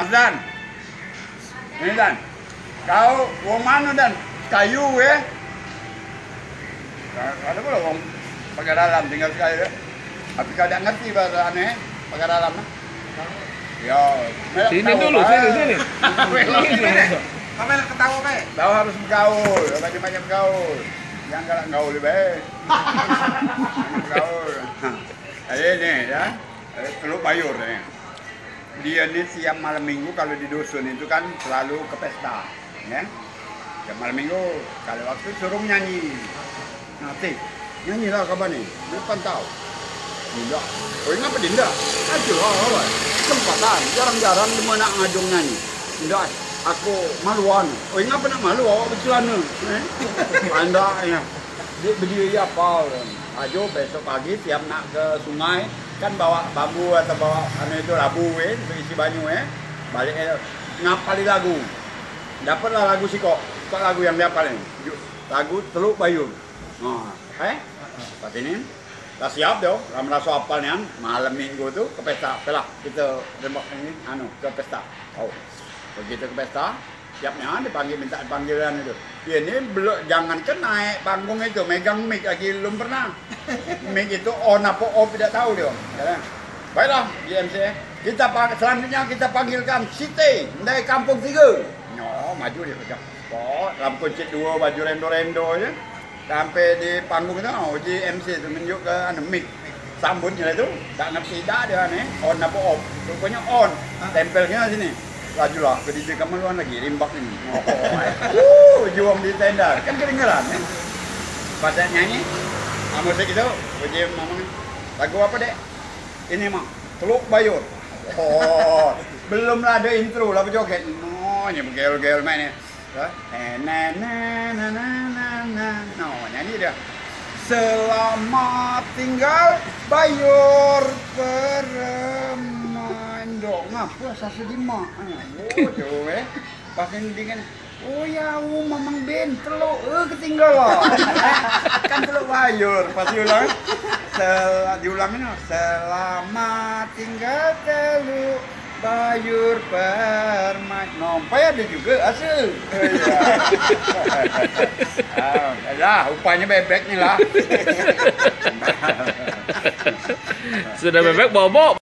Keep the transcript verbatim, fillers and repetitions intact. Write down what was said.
Dan. Ini, Dan. Kau wong mano, Dan? Kayu, eh? Nah, ada pula wong Pagar Dalam tinggal sekali, eh. Tapi kau dak ngerti bahasa ane, Pagar Dalam, eh. Yo, melok Sini ketawa, dulu, sini, eh. Sini. Sini, sini. Kau melok ketawa, eh. Kau harus bergaul, banyak-banyak bergaul. Jangan galak gaul, eh. Bergaul. Ayo ni, ya. Eh, Teluk Bayur, eh. Dia ni tiap malam minggu kalau di dusun itu kan selalu ke pesta, ya. Tiap malam minggu, kalau waktu suruh nyanyi. Nah, Ti, nyanyilah kabar ni. Dia pantau. Indak. Oh, ngapa dia indak? Aja lah, kawan. Kesempatan. Jarang-jarang dia nak ngajung nyanyi. Indak, aku maluan. Oh, ngapa nak malu awak bercelana? Eh? Pandaknya. Dia berdiri apa? Ajo besok pagi tiap nak ke sungai, kan bawa bambu atau bawa anu itu labu, eh, untuk isi banyu, eh. Balik, eh, ngapali lagu. Dapatlah lagu sikok. Sikok lagu yang diapal ni. Ju-, lagu Teluk Bayur. Ha, eh? Pas ini, dah siap tu, lah merasa apal nian, malam minggu tu ke pesta, pelah kita rembak ini, anu, ke pesta. Oh, begitu ke pesta, siap nian dipanggil, minta panggilan itu. Dia ni belum, jangan ke naik panggung itu, megang mic lagi belum pernah. Mic itu on apa off tidak tahu dia. Ya. Baiklah, G M C, kita pang-, selanjutnya kita panggilkan Siti dari Kampung Tiga. Nyo, maju dia pegang. Pot, lampu cit dua, baju rendo-rendo je. Sampai di panggung tu, oh, G M C tu nunjuk ke anu, mic. Sambut je lah tu. Tak ngerti dah dia ni. On apa off? Rupanya on. Tempel ke sini. Lajulah ke D J kemaluan lagi, rimbak ini. Oh, eh. Uh, juang di tenda. Kan kedengeran, eh. Pas dia nyanyi, ah, musik itu, puji mamang. Lagu apa, Dek? Ini, Mang. Teluk Bayur. Oh, belum lah ada intro lah bejoget. Oh, ni bergeol-geol main ni. Ha? Eh, na, na, na. No, nyanyi dia. Selamat tinggal Bayur Peremain. Dok, ngapa sasa di mak? Ah, bodoh, eh. Pas yang dengan, "Oh ya, oh, Mamang Ben, teluk, eh, ketinggalan." Kan Teluk Bayur, pas diulang. Sel-, diulang ni, "Selamat tinggal Teluk Bayur Permai." Nompai ada juga hasil. Oh, iya. Ah, ya, upahnya bebek ni lah. Sudah bebek, bobok.